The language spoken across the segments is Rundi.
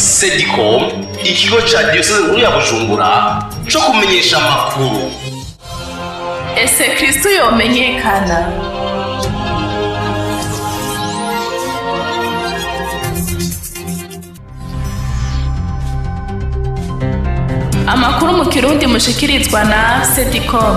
Sedicom, ikigo ca diyoseze nkuru ya Bujumbura co kumenyesha amakuru. Ese Kristo yomenyekana? Amakuru mu Kirundi mushikirizwa na Sedicom.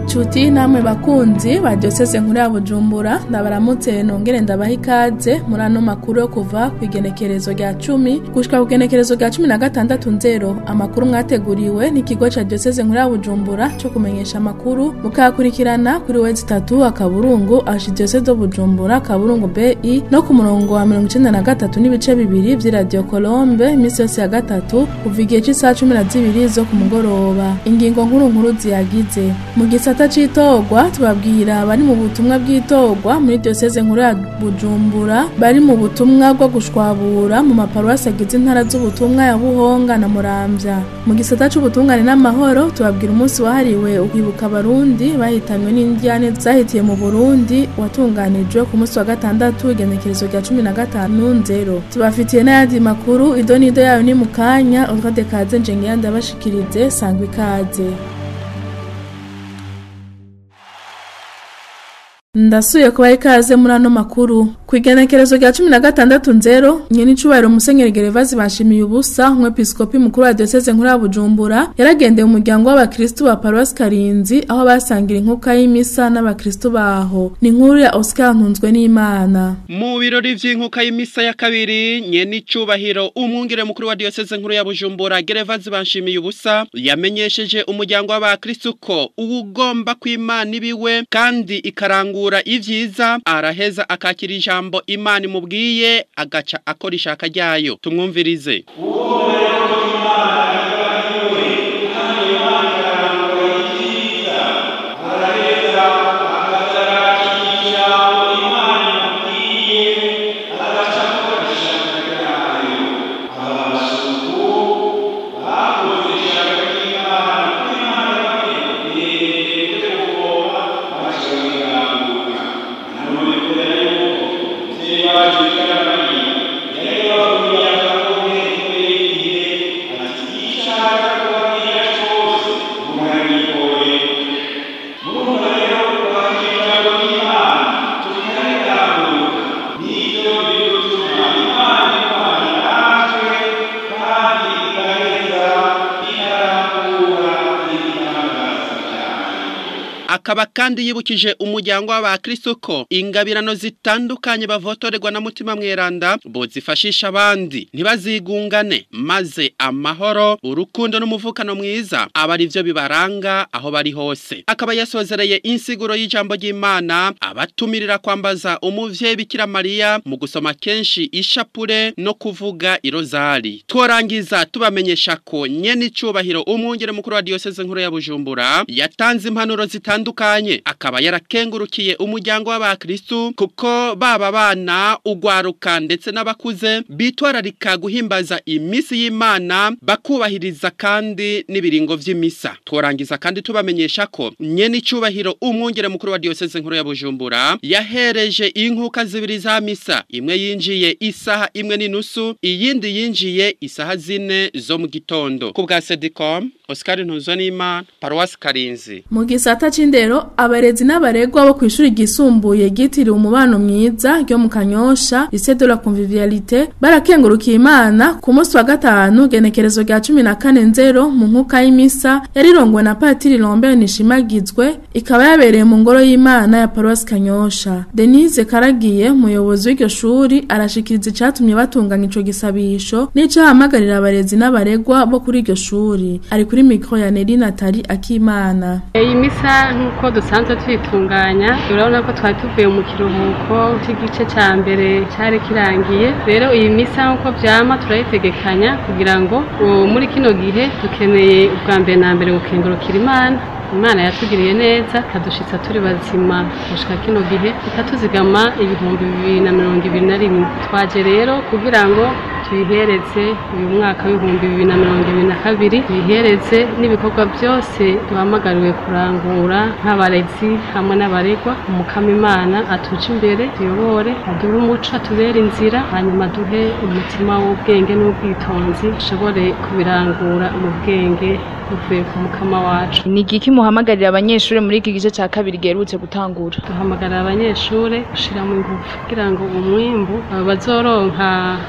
Nshuti namwe bakunzi ba diyoseze nkuru ya Bujumbura, ndabaramutse nongere ndabaha ikaze muri ano makuru yo kuva ku igenekerezo rya 10 gushika ku igenekerezo rya 16 nzero. Amakuru mwateguriwe n'ikigo ca diyoseze nkuru ya Bujumbura co kumenyesha amakuru, mukayakurikirana kuri wezi 3 akaburungu archidiocese de Bujumbura kaburungu BI no ku murongo wa 93 n'ibice bibiri vy'Radio Colombe imisi yose ya gatatu kuva igihe c'isaha 12 zo ku mugoroba. Ingingo nkuru nkuru ziyagize mu gisata c'itorwa, tubabwira bari mu butumwa bw'itorwa muri diyoseze nkuru ya Bujumbura, bari mu butumwa bwo gushwabura mu maparuwasi agize intara z'ubutumwa ya Buhonga na Muramvya. Mu gisata c'ubutungane n'amahoro, tubabwira umunsi wahariwe ukwibuka abarundi bahitanywe n'indyane zahitiye mu Burundi, watunganijwe ku munsi wa gatandatu igenekerezo rya 15 nzero. Tubafitiye n'ayandi makuru, idonido yayo ni mu kanya. Utwade kaze njengeya ndabashikirize, sangwa ikaze. Ndasuye kuba ikaze muri ano makuru. Ku igenekerezo rya 16 nzero, nyene icubahiro Musenyeri Gervaze Bashimiye ubusa, umwepiskopi mukuru wa diyoseze nkuru ya Bujumbura, yaragendeye umuryango w'abakristu ba Paruwasi Karinzi aho basangira inkuka y'imisa n'abakristu baho. Ni inkuru ya Oscar Ntunzwe n'Imana. Mu birori vy'inkuka y'imisa ya kabiri, nyene icubahiro umwungere mukuru wa diyoseze nkuru ya Bujumbura Gervaze Bashimiye ubusa yamenyesheje umuryango w'abakristu ko uwugomba kw'Imana ibiwe kandi ikarangura ivyiza araheza akakira ijambo Imana imubwiye agaca akora ishaka ryayo. Tumwumvirize. Akaba kandi yibukije umuryango w'abakristo ko ingabirano zitandukanye bavotorerwa na Mutima Mweranda bozifashisha abandi ntibazigungane, maze amahoro, urukundo n'umuvukano mwiza aba ari byo bibaranga aho bari hose. Akaba yasozereye insiguro y'ijambo ry'Imana abatumirira kwambaza umuvyeyi Bikira Mariya mu gusoma kenshi ishapure no kuvuga irozari. Tworangiza tubamenyesha ko nyene icubahiro umwungere mukuru wa diyoseze nkuru ya Bujumbura yatanze impanuro zitandukanye, akaba yarakengurukiye umuryango w'abakristu kuko baba bana ugwaruka ndetse n'abakuze bitwararika guhimbaza imisi y'Imana bakubahiriza kandi n'ibiringo vy'imisa. Tworangiza kandi tubamenyesha ko nyene icubahiro umwungere mukuru wa diyoseze nkuru ya Bujumbura yahereje inkuka zibiri za misa, imwe yinjiye isaha 1:30, iyindi yinjiye isaha 4 zo mu gitondo. Ku bwa Sedicom, Oscar Ntunzwe-N'Imana, Paruwasi Karinzi. Mu gisata c'indero, abarezi n'abaregwa bo kw'ishuri ryisumbuye ryitiriwe umubano mwiza ryo mu Kanyosha, Lycée de la Convivialité, barakengurukiye Imana ku munsi wa gatanu genekerezo rya 14 nzero mu nkuka y'imisa yarirongowe na Patiri Lambert Nishimagizwe, ikaba yabereye mu ngoro y'Imana ya Paruwasi Kanyosha. Denise Karagiye, umuyobozi w'iryo shuri, arashikiriza icatumye batunganya ico gisabisho n'ico ahamagarira abarezi n'abaregwa bo kuri iryo shuri. Ari kuri mikro ya Nelly Nathalie Akimana. Iyi misa nkuko dusanzwe tuyitunganya, urabona ko twari tuvuye mu kiruhuko cy'igice ca mbere cari kirangiye. Rero iyi misa nkuko vyama turayitegekanya kugira ngo muri kino gihe dukeneye ubwa mbere na mbere gukengurukira Imana. Imana yatugiriye neza ikadushitsa turi bazima gushika kino gihe, ikatuzigama 2021. Twaje rero kugira ngo tuyihereze uyu mwaka w'2022, tuyihereze n'ibikorwa byose duhamagariwe kurangura nk'abarezi hamwe n'abaregwa. Umukama Imana atuce imbere, tuyobore, aduhe umuco, atubere inzira, hanyuma duhe umutima w'ubwenge n'ubwitonzi, dushobore kubirangura mu bwenge buvuye ku mukama wacu. Ni igiki muhamagarira abanyeshuri muri iki gice ca kabiri giherutse gutangura? Duhamagarira abanyeshuri gushiramo ingufu kugira ngo umwimbu bazoronka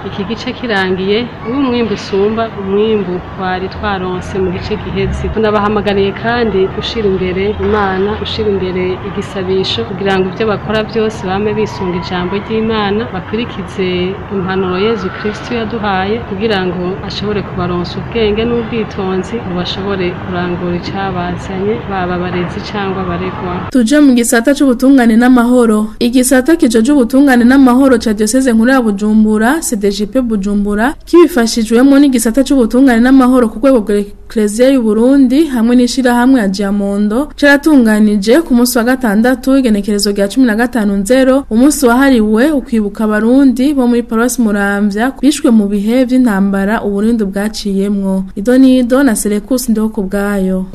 iki gice kirangiye ube umwimbu usumba umwimbu twari twaronse mu gice giheze. Tunabahamagariye kandi gushira imbere Imana, gushira imbere igisabisho, kugira ngo ibyo bakora byose bame bisunga ijambo ry'Imana, bakurikize impanuro Yezu Kristo yaduhaye, kugira ngo ashobore kubaronsa ubwenge n'ubwitonzi ngo bashobore kurangura icabazanye, baba abarezi cyangwa abaregwa. Tuje mu gisata c'ubutungane n'amahoro. Igisata kijeje ubutungane n'amahoro ca Diocese nkuru ya Bujumbura, CDJP Bujumbura, kibifashijwemo n'igisata c'ubutungane n'amahoro ku rwego rwa Ecclesia y'u Burundi hamwe n'ishirahamwe ya Diamondo, caratunganije ku munsi wa gatandatu igenekerezo rya 15/0 umunsi wahariwe ukwibuka abarundi bo muri Paroisse Muramvya bishwe mu bihe vy'intambara Uburundi bwaciyemwo. Idonido na Serekus ndiho kubwayo.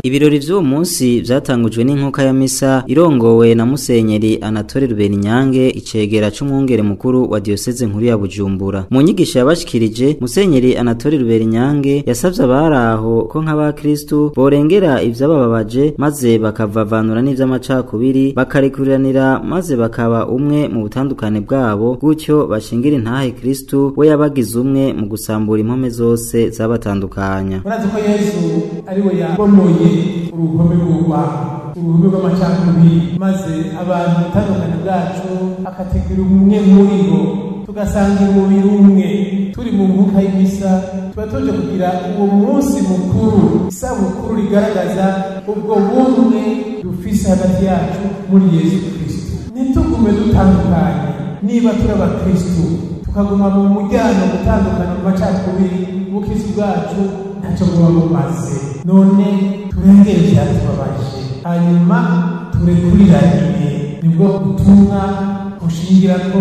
Ibirori vy'uwo munsi vyatangujwe n'inkuka ya misa irongowe na Musenyeri Anatole Rubeninyange, icegera c'umwungere mukuru wa Diocese nkuru ya Bujumbura. Mu nyigisho yabashikirije, Musenyeri Anatole Rubeninyange yasavye abaraho ko nk'abakristu borengera ivyabababaje maze bakavavanura n'ivy'amacakubiri, bakarekuriranira maze bakaba umwe mu butandukane bwabo, gutyo bashingira intahe Kristu we yabagize umwe mu gusambura impome zose zabatandukanya. Murazi ko Yesu ari we yabomoye uruhome rw'urwango, uruhome rw'amacakubiri, maze abantu ubutandukane bwacu akategura umwe muri bo, tugasangira umubiri umwe. Turi mu nkuka y'imisa tuba tuje kugira uwo munsi mukuru, isabukuru rigaragaza ubwo bumwe dufise hagati yacu muri Yesu Kristo. Ntitugume dutandukanye niba turi abakristu, tukaguma mu mujyano gutandukana mu macakubiri, ubukristu bwacu ntacyo buba bumaze. None turengere ivyatubabaje, hanyuma turekuriranire, nibwo butumwa bushingirako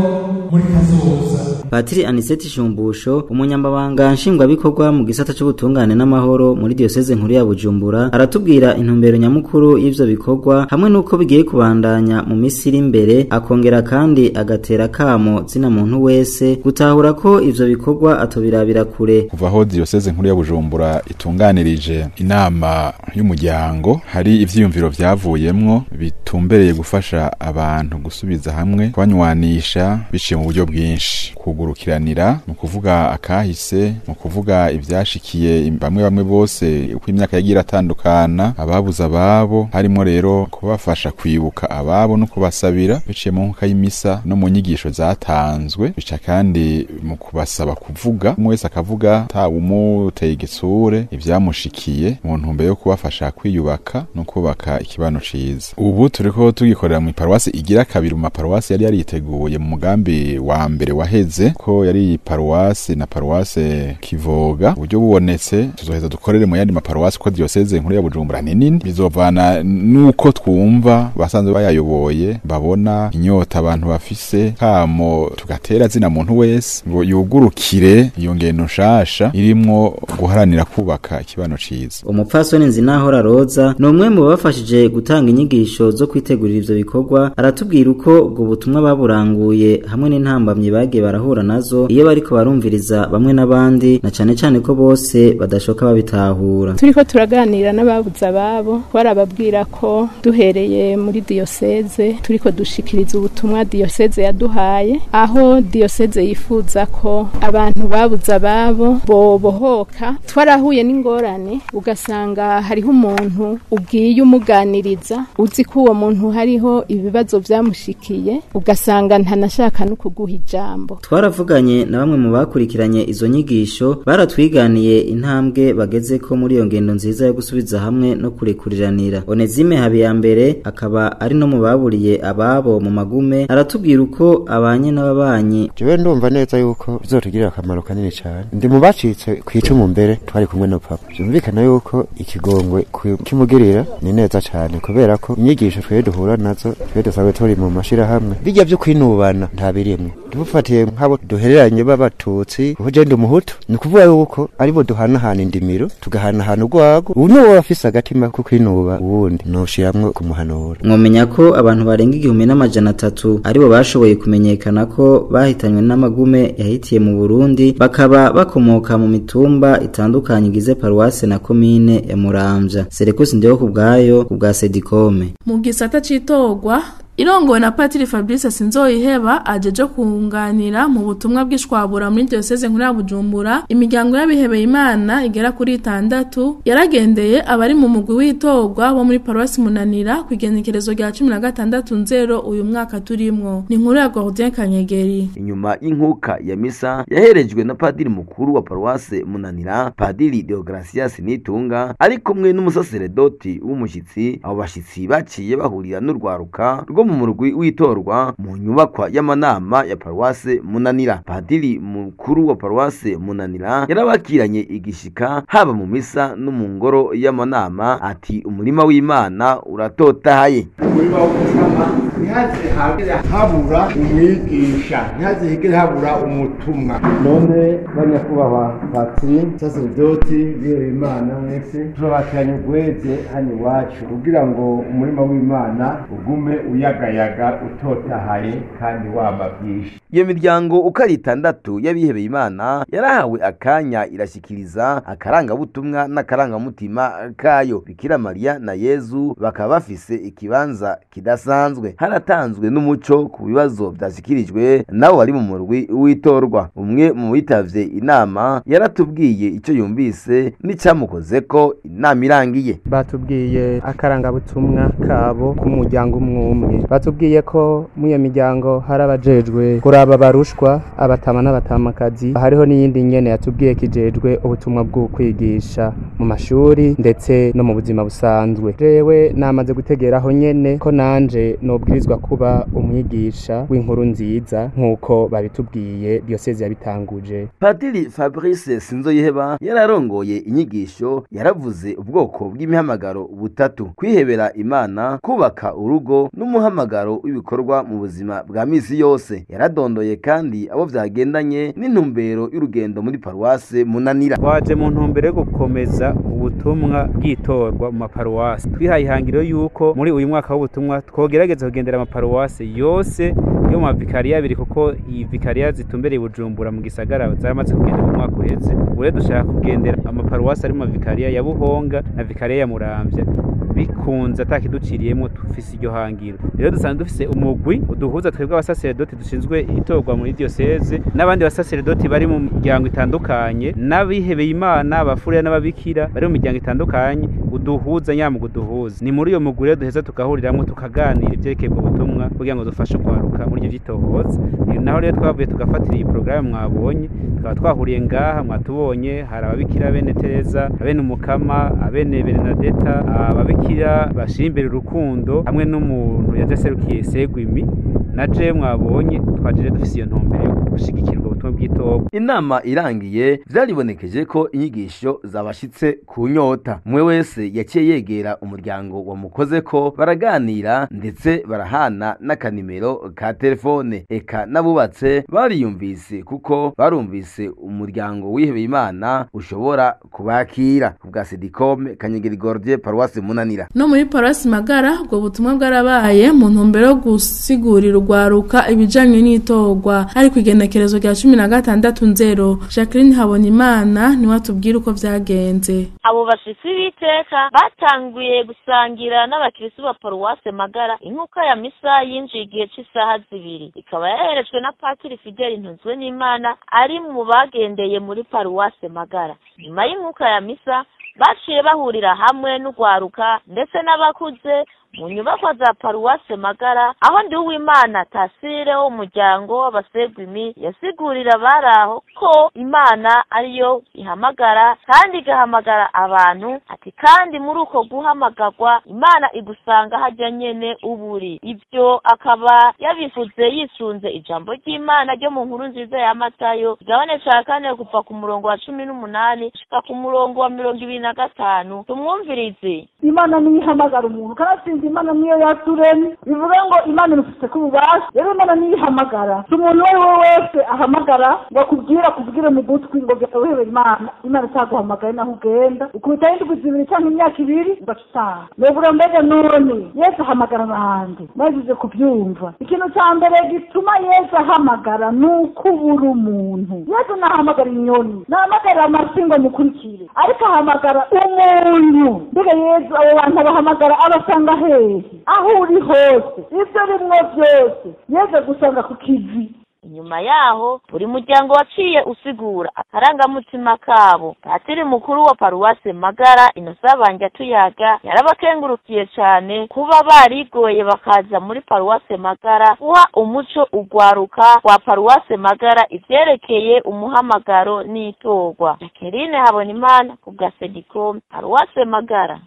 muri kazoza. Patiri Aniseti Shumbusho, umunyamabanga nshingwabikorwa mu gisata c'ubutungane n'amahoro muri Diocese nkuru ya Bujumbura, aratubwira intumbero nyamukuru y'ivyo bikorwa hamwe n'uko bigiye kubandanya mu misi iri imbere, akongera kandi agatera kamo zina muntu wese gutahura ko ivyo bikorwa atobirabira kure. Kuva aho Diocese nkuru ya Bujumbura itunganirije inama y'umuryango, hari ivyiyumviro vyavuyemwo bitumbereye gufasha abantu gusubiza hamwe, kubanywanisha biciye mu buryo bwinshi, kugurukiranira mu kuvuga akahise, mu kuvuga ivyashikiye bamwe bamwe bose uko imyaka yagiye iratandukana, ababuze ababo, harimo rero kubafasha kwibuka ababo no kubasabira biciye mu nkuka y'imisa no mu nyigisho zatanzwe, bica kandi mu kubasaba kuvuga, umwe wese akavuga atawumuteye igitsure ivyamushikiye, mu ntumbero yo kubafasha kwiyubaka no kubaka ikibano ciza. Ubu turiko tugikorera mu paruwasi igira kabiri mu maparuwasi yari yariteguye mu mugambi wa mbere waheze, ko yari paruwasi na paruwase Kivoga. Uburyo bubonetse tuzoheza dukorere mu yandi maparuwasi, ko Diocese nkuru ya Bujumbura ni nini, bizovana nuko twumva basanzwe bayayoboye, babona inyota abantu bafise, kamo tugatera zina muntu wese ngo yugurukire iyo ngendo nshasha irimwo guharanira kubaka ikibano ciza. Umupfasoni Nzinahora Roza ni umwe mu bafashije gutanga inyigisho zo kwitegurira ivyo bikorwa, aratubwira uko ubwo butumwa baburanguye hamwe n'intambamyi bagiye barahura nazo iyo bariko barumviriza bamwe n'abandi, na cane cane ko bose badashoka babitahura. Turiko turaganira n'ababuze ababo, barababwira ko duhereye muri diocese turiko dushikiriza ubutumwa diocese yaduhaye, aho diocese yifuza ko abantu babuze ababo bobohoka. Twarahuye n'ingorane, ugasanga hariho umuntu ugiye umuganiriza uzi ko uwo muntu hariho ibibazo vyamushikiye, ugasanga ntanashaka no kuguha ijambo. Twaravuganye na bamwe mu bakurikiranye izo nyigisho, baratwiganiye intambwe bageze ko muri iyo ngendo nziza yo gusubiza hamwe no kurekuriranira. Onezime Habiyambere akaba ari no mu baburiye ababo mu magume, aratubwira uko abanye n'ababanyi. Jewe ndumva neza yuko bizotugirira akamaro kanini cyane. Ndi mu bacitse kwicumu mbere twari kumwe na papa. Byumvikana yuko ikigongwe kimugirira ni neza cyane, kubera ko inyigisho twe duhura nazo twe dusanzwe turi mu mashirahamwe bijya byo kwinubana nta birimwe. Dufatiye nk'abo duhereranye b'abatutsi, kuko je ndi umuhutu, ni kuvuga yuko aribo duhanahana indimiro, tugahanahana urwago. Ubu niwo wafise agatima ko kwinuba uwundi noshiramwo kumuhanura. Mwomenya ko abantu barenga 1300 aribo bashoboye kumenyekana ko bahitanywe n'amagume yahitiye mu Burundi, bakaba bakomoka mu mitumba itandukanye igize paruwase na komine ya Muramvya. Serekusi ndeho kubwayo kubwa Sedikome. Mu gisata citogwa irongowe na Patiri Fabrice Sinzoyiheba ajeje kunganira mu butumwa bw'ishwabura muri diocese nkuru ya Bujumbura, imiryango y'abihebeye Imana igera kuri 6 yaragendeye abari mu mugwi w'itorwa bo muri paruwasi Munanira kwigenekerezo rya 16 uyu mwaka turimwo. Ni inkuru ya Gordien Kanyegeri. Inyuma y'inkuka ya misa yaherejwe na padiri mukuru wa paruwase Munanira, Padiri Deogracias Nitunga, ari kumwe n'umusaseredoti w'umushitsi. Abo bashitsi baciye bahurira n'urwaruka rwo mu murwi w'itorwa mu nyubakwa y'amanama ya paruwase Munanira. Padiri mukuru wa paruwase Munanira yarabakiranye igishika haba mu misa no mu ngoro y'amanama, ati umurima w'Imana uratotahaye. Umurima w'Imana ntihaze habura umwigisha, ntihaze higere habura umutumwa. None banyakubahwa patiri saseredoti bihebeye Imana mwese, turabatiranye ugweze hano iwacu kugira ngo umurima w'Imana ugume uyagayaga utotahaye kandi wama byinshi. Iyo miryango uko ari 6 y'abihebeye Imana yarahawe akanya irashikiriza akarangabutumwa n'akarangamutima kayo. Bikira Mariya na Yezu bakaba bafise ikibanza kidasanzwe. Haratanzwe n'umuco ku bibazo byashikirijwe nabo bari mu murwi w'itorwa. Umwe mu bitavye inama yaratubwiye icyo yumvise n'icyamukoze ko inama irangiye. Batubwiye akarangabutumwa kabo ku muryango umwe. Batubwiye ko muri iyo miryango hari abajejwe kuraba barushwa, abatama n'abatamakazi. Hariho n'iyindi nyene yatubwiye kijejwe ubutumwa bwo kwigisha mu mashuri ndetse no mu buzima busanzwe. Jewe namaze gutegeraho nyene ko nanje nobwirizwa kuba umwigisha w'inkuru nziza nkuko babitubwiye diocese yabitanguje. Padiri Fabrice Sinzoyiheba yararongoye inyigisho, yaravuze ubwoko bw'imihamagaro butatu: kwihebera Imana, kubaka urugo n'umuhamagaro w'ibikorwa mu buzima bwa misi yose. Yaradondoye kandi abo vyagendanye n'intumbero y'urugendo muri paruwase Munanira. Waje mu ntumbero yo gukomeza ubutumwa bw'itorwa mu maparuwase. Twihaye ihangiro yuko muri uyu mwaka w'ubutumwa twogerageza kugendera amaparuwase yose yo mu mavikariya abiri, kuko iyi vikariya zitumbereye Bujumbura mu gisagara zaramaze kugenda mu mwaka uheze. Ubu rero dushaka kugendera amaparuwase ari mu mavikariya ya Buhonga na vikariya ya Muramvya. Bikunze atakiduciriyemo tufise iryo hangiro. Rero dusanzwe dufise umugwi uduhuza twebwe abasaseredoti dushinzwe itorwa muri diocese n'abandi basaseredoti bari mu miryango itandukanye, n'abihebeye Imana, abafurera n'ababikira bari mu miryango itandukanye, uduhuza nyamugo uduhuza. Ni muri iyo mugwi rero duheza tugahuriramwo tukaganira ivyerekeye ubwo butumwa kugira ngo dufashe kwaruka muri ivyo vyitohoza. Naho rero twavuye tugafatira iyi porogaramu mwabonye, tukaba twahuriye ngaha mwatubonye, hari ababikira bene Tereza, abene Umukama, abene Bernadetta, ababikira bashira imbere urukundo, hamwe n'umuntu yaje aserukiye Segwimi na je mwabonye. Twaje dufise iyo ntumbero yo gushigikirwa ubutumwa bw'itorwa. Inama irangiye vyaribonekeje ko inyigisho zabashitse ku nyota. Mwe wese yaciye yegera umuryango wamukoze ko baraganira, ndetse barahana n'akanimero ka telefone. Eka n'abubatse bariyumvise, kuko barumvise umuryango wihebeye Imana ushobora kubakira. Kubwa Sedikome, Kanyegeri Gordie, paruwase Munanira. No muri paruwasi Magara ubwo butumwa bwarabaye mu ntumbero yo gusigurira urwaruka ibijanye n'itorwa, ariko igenekerezo rya 16 Jacqueline Habonimana niwe atubwira uko vyagenze. Abo bashitsi b'iteka batanguye gusangira n'abakristo ba paruwase Magara inkuka ya misa yinjiye igihe c'isaha 2, ikaba yaherejwe na Patiri Fidel Ntunzwe n'Imana ari mu bagendeye muri paruwase Magara. Nyuma y'inkuka ya misa baciye bahurira hamwe n'urwaruka ndetse n'abakuze mu nyubakwa za paruwase Magara, aho Nduwimana Tasire wo muryango w'abasegwimi yasigurira abaraho ko Imana ariyo ihamagara kandi igahamagara abantu, ati kandi muri uko guhamagarwa Imana igusanga hajya nyene uburi. Ivyo akaba yabivuze yisunze ijambo ry'Imana ryo mu nkuru nziza ya Matayo igabane ca 4 kuva ku murongo wa 18 gushika ku murongo wa 25. Tumwumvirize. Imana niyo ihamagara umuntu, kandi Imana niyo yaturemye, bivuga ngo Imana irufite ku bubasha. Rero Imana niyo ihamagara, umuntu uwo ari we wese ahamagara ngo akubwira akubwire mu gutwi ngo wihebe Imana, Imana itaguhamagaye naho ugenda ukubita indwi zibiri cyangwa imyaka 2 ugaca utaha. Bivuga mbega none Yesu ahamagara abantu bagize kubyumva. Ikintu cya mbere gituma Yesu ahamagara ni uko ubura umuntu. Yesu ntahamagara inyoni, ntahamagara amafi ngo mukurikire, ariko ahamagara umuntu. Mbega Yesu abo bantu abahamagara abasanga hehe? Aho uri hose, ibyo rimwe byose Yesu agusanga ku kivi. Inyuma yaho buri muryango waciye usigura akarangamutima kabo. Patiri mukuru wa paruwase Magara Innocent Tuyaga yarabakengurukiye cyane kuba barigoye bakaza muri paruwase Magara guha umuco ugwaruka kwa paruwase Magara ivyerekeye umuhamagaro n'itorwa. Jacqueline Habonimana ku bwa Sedicom, paruwase Magara.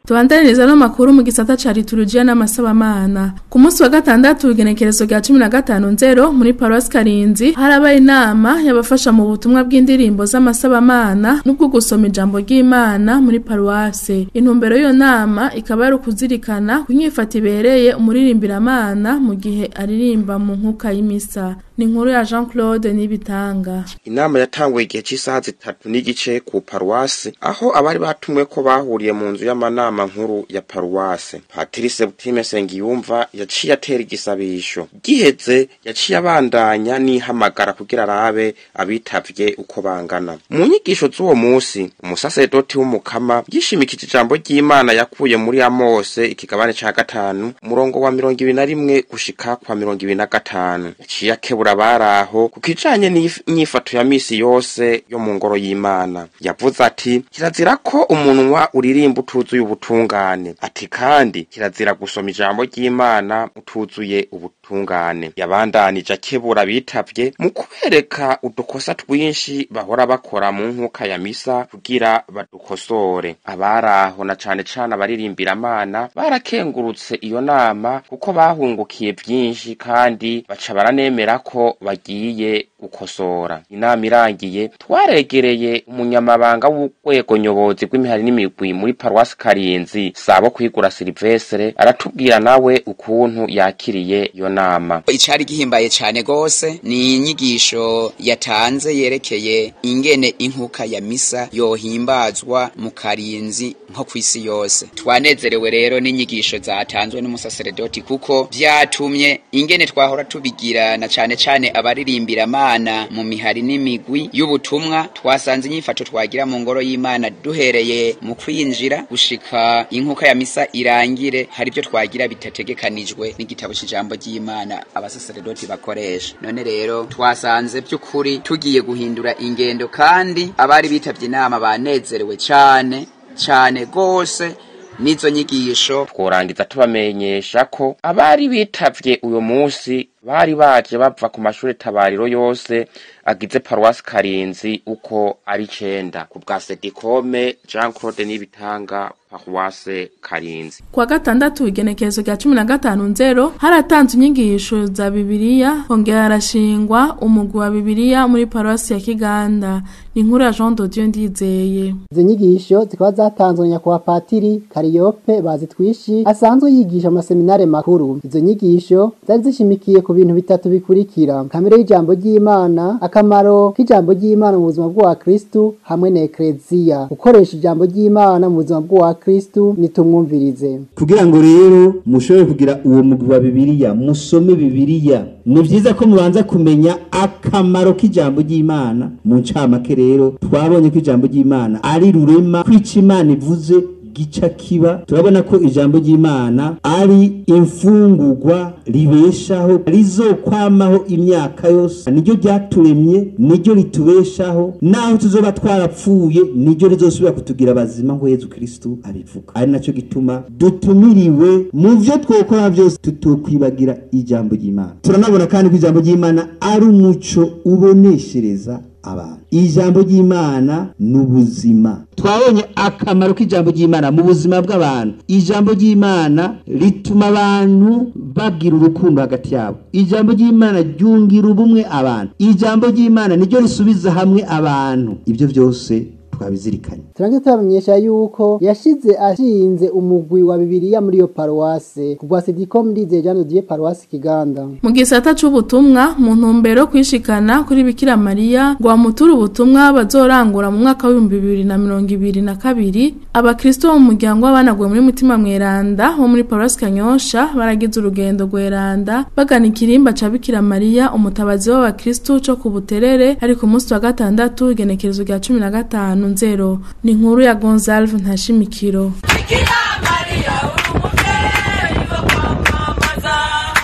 Tubandaniriza no makuru mu gisata ca liturujia n'amasabamana. Ku munsi wa gatandatu igenekerezo rya 15 muri Paroisse Karinzi harabaye inama y'abafasha mu butumwa bw'indirimbo z'amasabamana n'ubwo gusoma ijambo ry'Imana muri Paroisse. Intumbero y'iyo nama ikaba ari ukuzirikana kunyifata ibereye umuririmbiramana mu gihe aririmba mu nkuka y'imisa. Ni inkuru ya Jean Claude Nibitanga. Inama yatanguye igihe cy'isaha 3:15 ku Paroisse, aho abari batumwe ko bahuriye mu nzu y'amanama nkuru ya Paroisse. Patrice Butime Sengiyumva yaciye atera igisabisho. Giheze yaciye abandanya n'ihamagara kugira arabe abitavye uko bangana. Mu nyigisho z'uwo munsi, umusasedoti w'umukama yishimikije ijambo ry'Imana yakuye muri Amose ikigabane ca 5 umurongo wa 21 gushika kwa 25. Yaciye akebura abaraho ku kijanye n'inyifato ya misi yose yo mu ngoro y'Imana. Yavuze ati kirazira ko umunwa uririmba utuzuye ubutungane, ati kandi kirazira gusoma ijambo ry'Imana utuzuye ubutungane. Yabandanije akebura bitavye mu kubereka udukosa twinshi bahora bakora mu nkuka ya misa kugira badukosore. Abaraho na cane cane abaririmbira-Mana barakengurutse iyo nama kuko bahungukiye vyinshi kandi baca baranemera ko bagiye gukosora. Inama irangiye twaregereye umunyamabanga w'urwego nyobozi rw'imihari n'imigwi muri Paroisse Karinzi Sabo Kwigura Silvestre, aratubwira nawe ukuntu yakiriye iyo nama. Icari gihimbaye cane gose ni inyigisho yatanze yerekeye ingene inkuka ya misa yohimbazwa mu Karinzi nko kwisi yose. Twanezerewe rero n'inyigisho zatanzwe n'umusaseredoti kuko vyatumye ingene twahora tubigira na cane cane abaririmbira Mana mu mihari n'imigwi y'ubutumwa, twasanze inyifato twagira mu ngoro y'Imana duhereye mu kwinjira gushika inkuka ya misa irangire, hari ibyo twagira bitategekanijwe n'igitabo c'ijambo ry'Imana abasaseredoti bakoresha. None rero twasanze by'ukuri tugiye guhindura ingendo, kandi abari bitavye inama banezerewe cane cane gose nizo nyigisho. Tworangiza tubamenyesha ko abari bitavye uyo munsi bari baje bava ku mashure tabariro yose agize Paroisse Karinzi uko ari 9. Ku bwa Sedikome, Jean Claude Nibitanga, Paroisse Karinzi. Kwa gatandatu igenekerezo rya 15 haratanzwe inyigisho za Bibiliya, hongera harashingwa umugwi wa Bibiliya muri Paroisse ya Kiganda. Ni inkuru ya Jean de Dieu Ndizeye. Izo nyigisho zikaba zatanzwe nyakubahwa Patiri Kariyope Bazitwishi asanzwe yigisha amaseminare makuru. Izo nyigisho zari zishimikiye ku bintu bitatu bikurikira: kamere y'ijambo ry'Imana, akamaro k'ijambo ry'Imana mu buzima bwa Kristo hamwe na Eklezia. Gukoresha ijambo ry'Imana mu buzima bwa Kristo nitumwumvirize. Kugira ngo rero mushobore kugira uwo mugwi wa Bibiliya, musome Bibiliya, ni vyiza ko mubanza kumenya akamaro k'ijambo ry'Imana. Mu ncamake rero twabonye ko ijambo ry'Imana ari rurema, kwica Imana ivuze gica kiba. Turabona ko ijambo ry'Imana ari imfungurwa ribeshaho, rizokwamaho imyaka yose. Niryo ryaturemye, niryo ritubeshaho, naho tuzoba twarapfuye niryo rizosubira kutugira bazima ngo Yezu Kristo abivuga. Ari naco gituma dutumiriwe mu vyo twokora byose tutokwibagira ijambo ry'Imana. Turanabona kandi ko ijambo ry'Imana ari umuco uboneshereza abantu. Ijambo ry'Imana n'ubuzima. Twabonye akamaro k'ijambo ry'Imana mu buzima bw'abantu. Ijambo ry'Imana rituma abantu bagira urukundo hagati yabo. Ijambo ry'Imana ryungira ubumwe abantu. Ijambo ry'Imana niryo risubiza hamwe abantu. Ibyo byose twabizirikanye. Turangiye turamenyesha yuko yashize ashinze umugwi wa Bibiliya muri yo paruwase kubwa Sedicom Ndizeye Jean de Dieu paruwase Kiganda. Mu gisata c'ubutumwa mu ntumbero kwishikana kuri Bikira Mariya ngo amuture ubutumwa bazorangura mu mwaka wa 2022, abakristo bo mu muryango w'abanagwe muri Mutima Mweranda wo muri paruwase Kanyosha baragize urugendo rweranda bagana ikirimba ca Bikira Mariya umutabazi w'abakristo co ku Buterere, ariko umunsi wa gatandatu igenekerezo rya 15 nzero. Ni inkuru ya Gonzalve Ntashimikiro.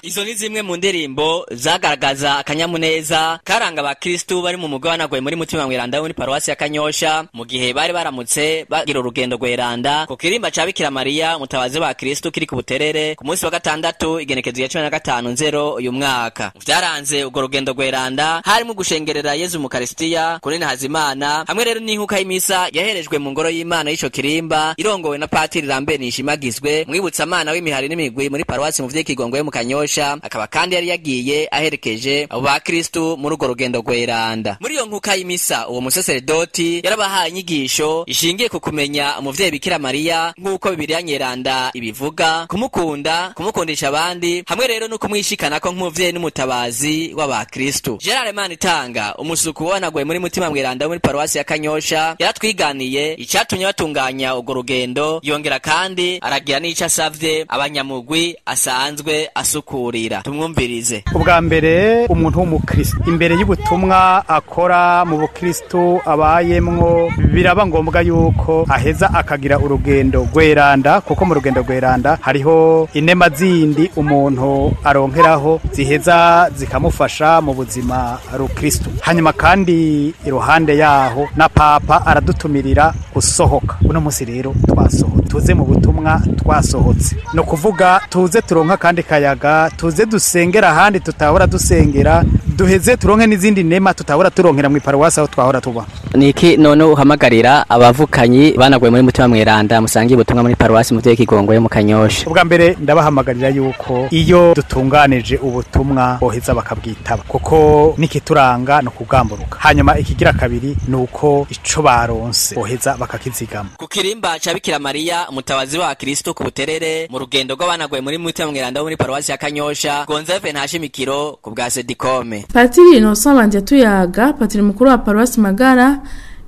Izo ni zimwe mu ndirimbo zagaragaza akanyamuneza karanga abakristu bari mu mugabane gwe muri Mutima Mweranda muri paruwasi ya Kanyosha mu gihe bari baramutse bagira urugendo rweranda ku kirimba ca Bikira Mariya mutabazi wa Kristu kiri ku Buterere ku munsi wa gatandatu igenekezo ya 15 nzero uyu mwaka. Vyaranze urwo rugendo rweranda harimo gushengerera Yezu mu Karisitiya kuri Ntazimana hamwe rero n'inkuka y'imisa yaherejwe mu ngoro y'Imana y'ico kirimba irongowe na Patiri Lambert Nishimagizwe mwibutsa amana w'imihari n'imigwi muri paruwasi mu vy'ikigongwe mu Kanyosha, akaba kandi yari yagiye aherekeje abo bakristu muri urwo rugendo rweranda. Muri iyo nkuka y'imisa uwo musaseredoti yarabahaye inyigisho ishingiye ku kumenya umuvyeyi Bikira Mariya nk'uko Bibiliya nyeranda ibivuga, kumukunda, kumukundisha abandi hamwe rero no kumwishikanako nk'umuvyeyi n'umutabazi w'abakristu. Gerard Manitanga umusuku wanagwe muri Mutima Mweranda muri paruwasi ya Kanyosha yaratwiganiye icatumye batunganya urwo rugendo, yongera kandi aragira n'ico asavye abanyamugwi asanzwe asukura. Tumwumvirize. Ubwa mbere umuntu w'umukristo imbere y'ubutumwa akora mu bukristo abayemwo biraba ngombwa yuko aheza akagira urugendo rweranda, kuko mu rugendo rweranda hariho inema zindi umuntu aronkeraho ziheza zikamufasha mu buzima rukristo. Hanyuma kandi iruhande yaho na papa aradutumirira gusohoka. Uno munsi rero twasohotse, tuze mu butumwa twasohotse, no kuvuga tuze turonka kandi kayaga, tuze dusengera ahandi tutahora dusengera, duheze turonke n'izindi nema tutahora turonkera mu paruwasi aho twahora tuba. Niki none uhamagarira abavukanyi banagwe muri Mutima Mweranda musangiye ubutumwa muri paruwasi mu vy'ikigongwe yo mu Kanyosha? Ubwa mbere ndabahamagarira yuko iyo dutunganije ubutumwa boheza bakabwitaba, kuko nikituranga no kugamburuka. Hanyuma ikigira kabiri nuko ico baronse boheza bakakizigama. Ku kirimba ca Bikira Mariya umutabazi wa Kristo ku Buterere mu rugendo rw'abanagwe muri Mutima Mweranda muri paruwasi ya Kanyosha, Gonzalve Ntashimikiro ku bwa Sedikome. Patiri Innocent Banje Tuyaga, patiri mukuru wa paruwasi Magara,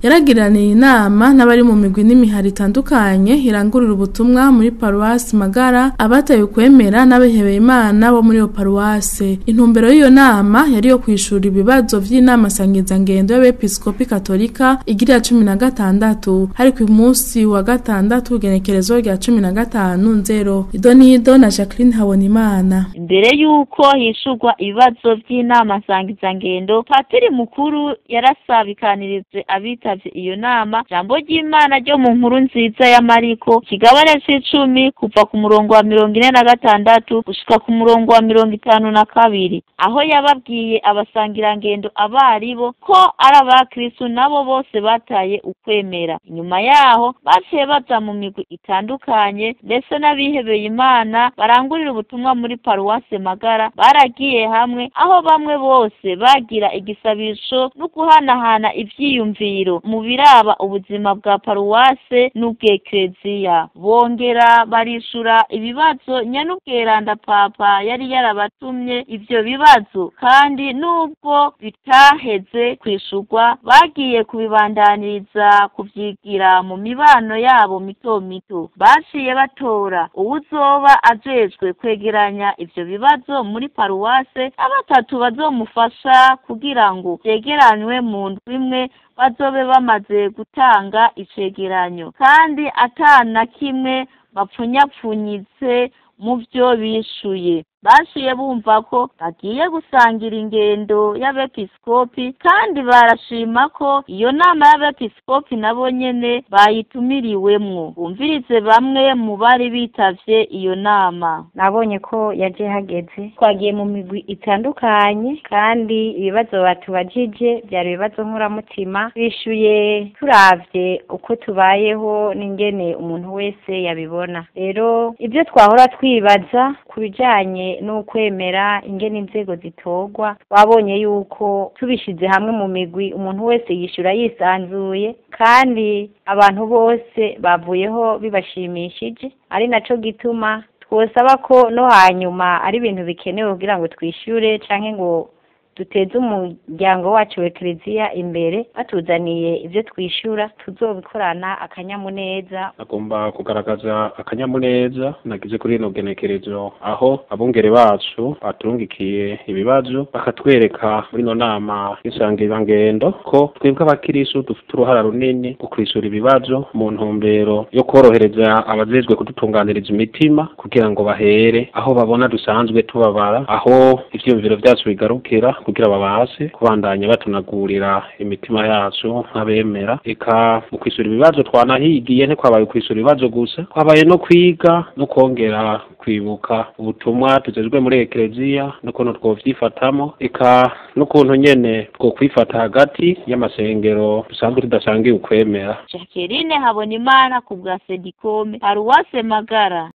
yaragiraniye inama n'abari mu migwi n'imihari itandukanye irangurura ubutumwa muri paruwasi Magara, abataye kwemera n'abihebeye Imana bo muri iyo paruwase. Intumbero y'iyo nama yari yo kwishura ibibazo vy'inama sangizangendo y'abepiskopi katolika igira 16 hari ku munsi wa gatandatu igenekerezo rya 15 nzero. Idonido na Jacqueline Habonimana. Imbere yuko hishurwa ibibazo vy'inama sangizangendo, patiri mukuru yarasabikanirize abita iyo nama jambo ry'Imana ryo mu nkuru nziza ya Mariko kigabane c'icumi kuva ku murongo wa 46 gushika ku murongo wa 52, aho yababwiye abasangirangendo abaribo ko ari abakristo nabo bose bataye ukwemera. Inyuma yaho baciye baza mu migwi itandukanye ndetse n'abihebeye Imana barangurira ubutumwa muri paruwase Magara baragiye hamwe, aho bamwe bose bagira igisabisho no guhanahana ivyiyumviro mu biraba ubuzima bwa paruwase n'ubwekleziya. Bongera barishura ibibazo nyanubweranda papa yari yarabatumye. Ivyo bibazo kandi nubwo bitaheze kwishurwa bagiye kubibandaniriza kuvyigira mu mibano yabo mito mito. Baciye batora uwuzoba ajejwe kwegeranya ivyo bibazo muri paruwase, abatatu bazomufasha kugira ngo vyegeranywe mu ndwi imwe bazobe bamaze gutanga icegeranyo, kandi atana kimwe bapfunyapfunyitse mu vyo bishuye. Bashiye bumva ko bagiye gusangira ingendo y'abepiskopi, kandi barashima ko iyo nama y'abepiskopi nabo nyene bayitumiriwemwo. Bumvirize bamwe mu bari bitavye iyo nama. Nabonye ko yaje hageze, twagiye mu migwi itandukanye, kandi ibibazo batubajije byari ibibazo nkuramutima, bishuye turavye uko tubayeho n'ingene umuntu wese yabibona. Rero ibyo twahora twibaza ku bijanye n'ukwemera ingene inzego zitorwa, wabonye yuko tubishize hamwe mu migwi umuntu wese yishura yisanzuye, kandi abantu bose bavuyeho bibashimishije. Ari naco gituma twosaba ko no hanyuma ari ibintu bikenewe kugira ngo twishure canke ngo duteze umuryango wacu wa Eklezia imbere, batuzaniye ibyo twishura tuzobikorana akanyamuneza. Agomba kugaragaza akanyamuneza nagize kuri ino genekerezo, aho abungere bacu baturungikiye ibibazo bakatwereka muri ino nama y'isangirangendo ko twebwe abakirisu dufite uruhara runini mu kwishura ibibazo mu ntumbero yo korohereza abajejwe kudutunganiriza imitima, kugira ngo bahere aho babona dusanzwe tubabara, aho ivyiyumviro vyacu bigarukira, kugira babase kubandanya batunagurira imitima yacu nk'abemera. Eka mu kwisura ibibazo twanahigiye ntikwabaye kwisura ibibazo gusa, kwabaye no kwiga no kongera kwibuka ubutumwa tujejwe muri Eklezia n'ukuntu twovyifatamo, eka n'ukuntu nyene twokwifata hagati y'amasengero dusanzwe tudasangiye ukwemera. Jacqueline Habonimana ku bwa Sedikome, Paruwase Magara.